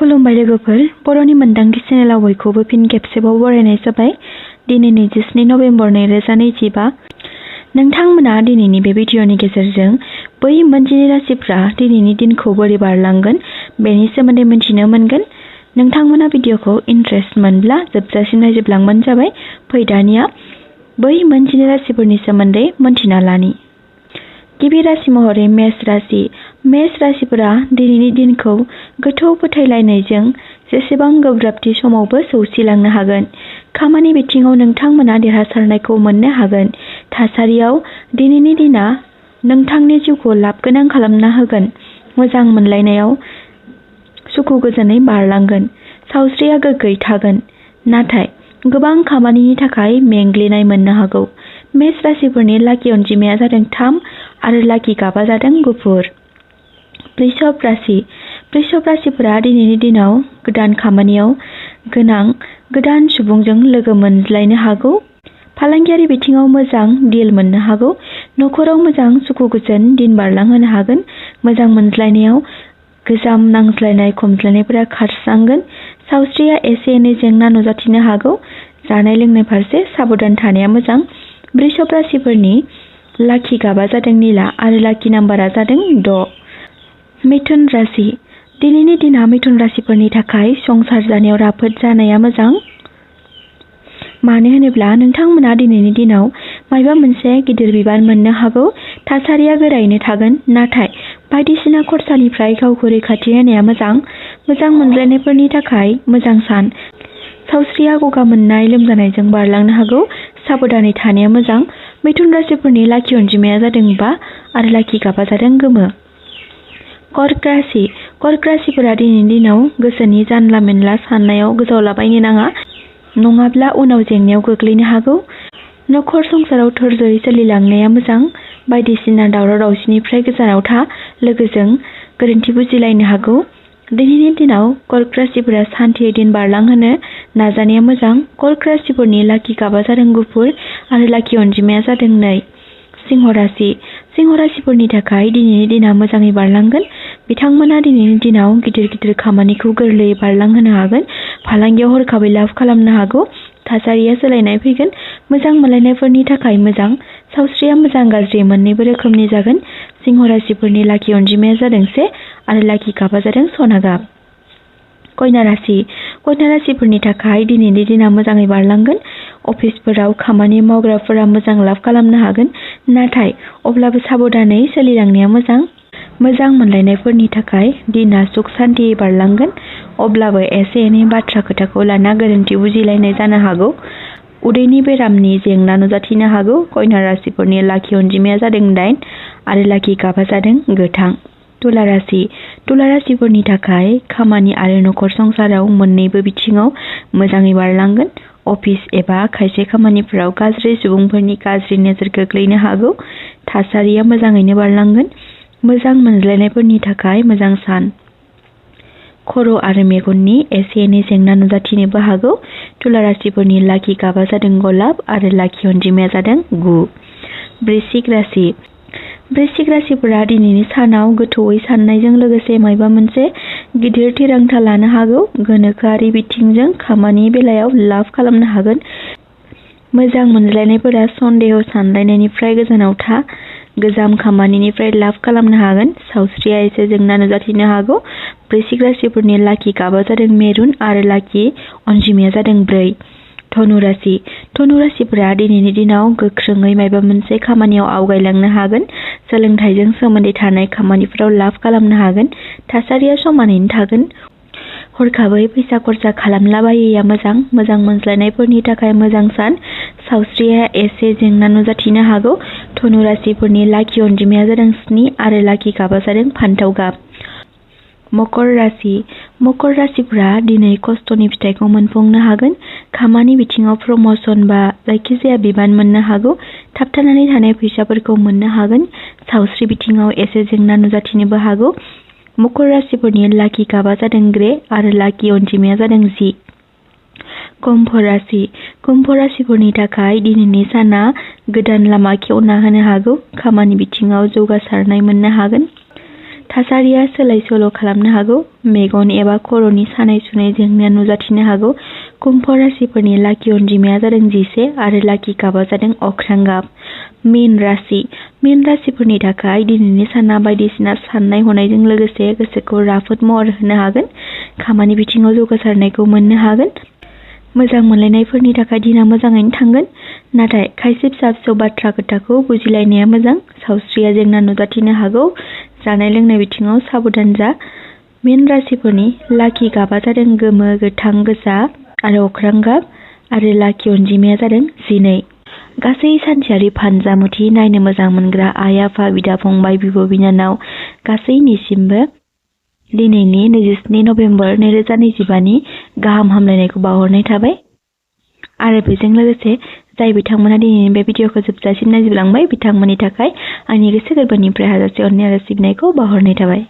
खुलुमबाय लोगोफोर, बर'नि मोनदांथि चेनेलाव बयखौबो फिन खेबसेबाव बरायनाय जाबाय। दिनै 27 नभेम्बर 2025। नोंथांमोना दिनैनि बे भिडिअनि गेजेरजों बै मोनजिनि राशिफ्रा दिनैनि दिनखौ बोरै बारलांगोन बेनि सोमोन्दै मिथिनो मोनगोन। नोंथांमोना भिडिअखौ इन्ट्रेस्ट मोनब्ला जोबजासिम नायजोबलांबानो जाबाय। फै दानिया बै मोनजिनि राशिफोरनि सोमोन्दै मिथिना लानि। गिबि राशि महरै मेष राशि। मेष राशिफोरा दिनैनि दिनखौ गोथौ फोथायलायनायजों जेसेबां गोब्राबथि समावबो सौसिलांनो हागोन। खामानि बिथिङाव नोंथांमोना देरहासारनायखौ मोननो हागोन। थासारियाव दिनैनि दिना नोंथांनि जिउखौ लाबगोनां खालामना होगोन। मोजां मोनलायनायाव सुखु गोजोनै बारलांगोन। सावस्रिया गोग्गोयै थागोन, नाथाय गोबां खामानिनि थाखाय मेंग्लिनाय मोननो हागौ। मेष राशिफोरनि लाकि अनजिमाया जादों 3 आरो लाकि गाबा जादों गुफुर। वृषभ राशि। वृषभ राशिफोरा दिनैनि दिनाव गोदान खामानियाव गोनां गोदान सुबुंजों लोगो मोनज्लायनो हागौ। फालांगियारि बिथिङाव मोजां डिल मोननो हागौ। नखराव मोजां सुखु गोजोन दिन बारलांहोनो हागोन। मोजां मोनज्लायनायाव गोजाम नांज्लायनाय खमज्लायनायफोरा खारस्रांगोन। सावस्रिया एसे एनै जेंना नुजाथिनो हागौ। जानाय लोंनाय फारसे साबधान थानाया मोजां। वृषभ राशिफोरनि लाकि गाबा जादों निला आरो लाकि नाम्बारा जादों 6। मिथुन राशि। दिनैनि दिना मिथुन राशिफोरनि थाखाय संसार जानायाव राफोद जानाया मोजां। मानो होनोब्ला नोंथांमोना दिनैनि दिनाव मायबा मोनसे गिदिर बिबान मोननो हागौ। थासारिया गोरायैनो थागोन, नाथाय बायदिसिना खरसानिफ्राय गावखौ रैखाथि होनाया मोजां। मोजां मोनज्लायनायफोरनि थाखाय मोजां सान। सावस्रिया गगा मोननाय लोमजानायजों बारलांनो हागौ। साबधानै थानाया मोजां। मिथुन राशिफोरनि लाकि अनजिमाया जादों 5 आरो लाकि गाबा जादों गोमो। कर्क राशि। कर्क राशिफोरा दिनैनि दिनाव गोसोनि जानला मेनला साननायाव गोजावलाबायनो नाङा, नङाब्ला उनाव जेंनायाव गोग्लैनो हागौ। नखर संसाराव धोर्जयै सोलिलांनाया मोजां। बायदिसिना दावराव दावसिनिफ्राय गोजानाव था। लोगोजों गोरोन्थि बुजिलायनो हागौ। दिनैनि दिनाव कर्क राशिफोरा सान्थियै दिन बारलांहोनो नाजानाया मोजां। कर्क राशिफोरनि लाकि गाबा जादों गुफुर आरो लाकि अनजिमाया जादों 2। सिंह राशि। सिंह राशिफोरनि थाखाय दिनैनि दिना मोजाङै बारलांगोन। बिथांमोना दिनैनि दिनाव गिदिर गिदिर खामानिखौ गोरलैयै बारलांहोनो हागोन। फालांगियाव हरखाबै लाभ खालामनो हागौ। थासारिया सोलायनाय फैगोन। मोजां मोनलायनायफोरनि थाखाय मोजां। सावस्रिया मोजां गाज्रि मोन्नैबो रोखोमनि जागोन। सिंह राशिफोरनि लाकि अनजिमाया जादों 1 आरो लाकि गाबा जादों सना गाब। कन्या राशि। कन्या राशिफोरनि थाखाय दिनैनि दिना मोजाङै बारलांगोन। अफिसफोराव खामानि मावग्राफोरा मोजां लाभ खालामनो हागोन, नाथाय अब्लाबो साबधानै सोलिलांनाया मोजां। मोजां मोनलायनायफोरनि थाखाय दिना सुख सान्थियै बारलांगोन, अब्लाबो एसे एनै बाथ्रा खोथाखौ लाना गोरोन्थि बुजिलायनाय जानो हागौ। उदैनि बेरामनि जेंना नुजाथिनो हागौ। कन्या राशिफोरनि लाकि अनजिमाया जादों 8 आरो लाकि गाबा जादों गोथां। तुला राशि। तुला राशिफोरनि थाखाय खामानि आरो नखर संसाराव मोन्नैबो बिथिङाव मोजाङै बारलांगोन। अफिस एबा खायसे खामानिफोराव गाज्रि सुबुंफोरनि गाज्रि नोजोर गोग्लैनो हागौ। थासारिया मोजाङैनो बारलांगोन। मोजां मोनज्लायनायफोरनि थाखाय मोजां सान। खर' आरो मेगननि एसे एनै जेंना नुजाथिनोबो हागौ। तुला राशिफोरनि लाकि गाबा जादों गलाब आरो लाकि अनजिमाया जादों 9। वृश्चिक राशि। वृश्चिक राशिफोरा दिनैनि सानाव गोथौयै साननायजों लोगोसे मायबा मोनसे गिदिर थिरांथा लानो हागौ। गोनोखोआरि बिथिंजों खामानि बेलायाव लाभ खालामनो हागोन। मोजां मोनज्लायनायफोरा सन्देह सानलायनायनिफ्राय गोजानाव था। गोजाम खामानिनिफ्राय लाभ खालामनो हागोन। सावस्रिया एसे जेंना नुजाथिनो हागौ। वृश्चिक राशिफोरनि लाकि गाबा जादों मेरुन आरो लाकि अनजिमाया जादों 4। धनु राशि। धनु राशिफोरा दिनैनि दिनाव गोख्रोङै मायबा मोनसे खामानियाव आवगायलांनो हागोन। सोलोंथाइजों सोमोन्दो थानाय खामानिफोराव लाभ खालामनो हागोन। थासारिया समानैनो थागोन। हरखाबै फैसा खरसा खालामलाबायैया मोजां। मोजां मोनज्लायनायफोरनि थाखाय मोजां सान। सावस्रिया एसे जेंना नुजाथिनो हागौ। धनु राशिफोरनि लाकि अनजिमाया जादों 7 आरो लाकि गाबा जादों फान्थाव गाब। मकर राशि। मकर राशिफोरा दिनै खस्थ'नि फिथाइखौ मोनफुंनो हागोन। खामानि बिथिङाव प्रम'सन बा जायखिजाया बिबान मोननो हागौ। थाबथानानै थानाय फैसाफोरखौ मोननो हागोन। सावस्रि बिथिङाव एसे जेंना नुजाथिनोबो हागौ। मकर राशिफोरनि लाकि गाबा जादों ग्रे आरो लाकि अनजिमाया जादों 10। कुम्भ राशि। कुम्भ राशिफोरनि थाखाय दिनैनि साना गोदान लामा खेवना होनो हागौ। खामानि बिथिङाव जौगासारनाय मोननो हागोन। थासारिया सोलाय सोल' खालामनो हागौ। मेगन एबा खर'नि सानाय सुनाय जेंनाया नुजाथिनो हागौ। कुम्भ राशिफोरनि लाखि अनजिमाया जादों 11 आरो लाखि गाबा जादों अख्रां गाब। मीन राशिफोरनि थाखाय दिनैनि साना बायदिसिना साननाय हनायजों लोगोसे गोसोखौ राफोद महर होनो हागोन। खामानि बिथिङाव जौगासारनायखौ मोननो हागोन। मोजां मोनलायनायफोरनि थाखाय दिना मोजाङैनो थांगोन, नाथाय खायसे फिसा फिसौ बाथ्रा खोथाखौ बुजिलायनाया मोजां। सावस्रिया जेंना नुजाथिनो हागौ। जानाय लोंनाय बिथिङाव साबधान जा। मीन राशिफोरनि लाखि गाबा जादों गोमो, गोथां, गोजा आरो अख्रां गाब आरो लाखि अनजिमाया जादों 12। गासै सानसेयारि फानजामुथि नायनो मोजां मोनग्रा आइ आफा, बिदा फंबाय, बिब' बिनानाव गासैनिसिमबो दिनैनि 27 नभेम्बर 2025 नि गाहाम हामलायनायखौ बावहरनाय थाबाय। आरो बेजों लोगोसे जाय बिथांमोना दिनैनि बे भिडिअखौ जोबजासिम नायबिजिरलांबाय बिथांमोननि थाखाय आंनि गोसो गोरबोनिफ्राय हाजासे अननाय आरो सिबिनायखौ बावहरनाय थाबाय।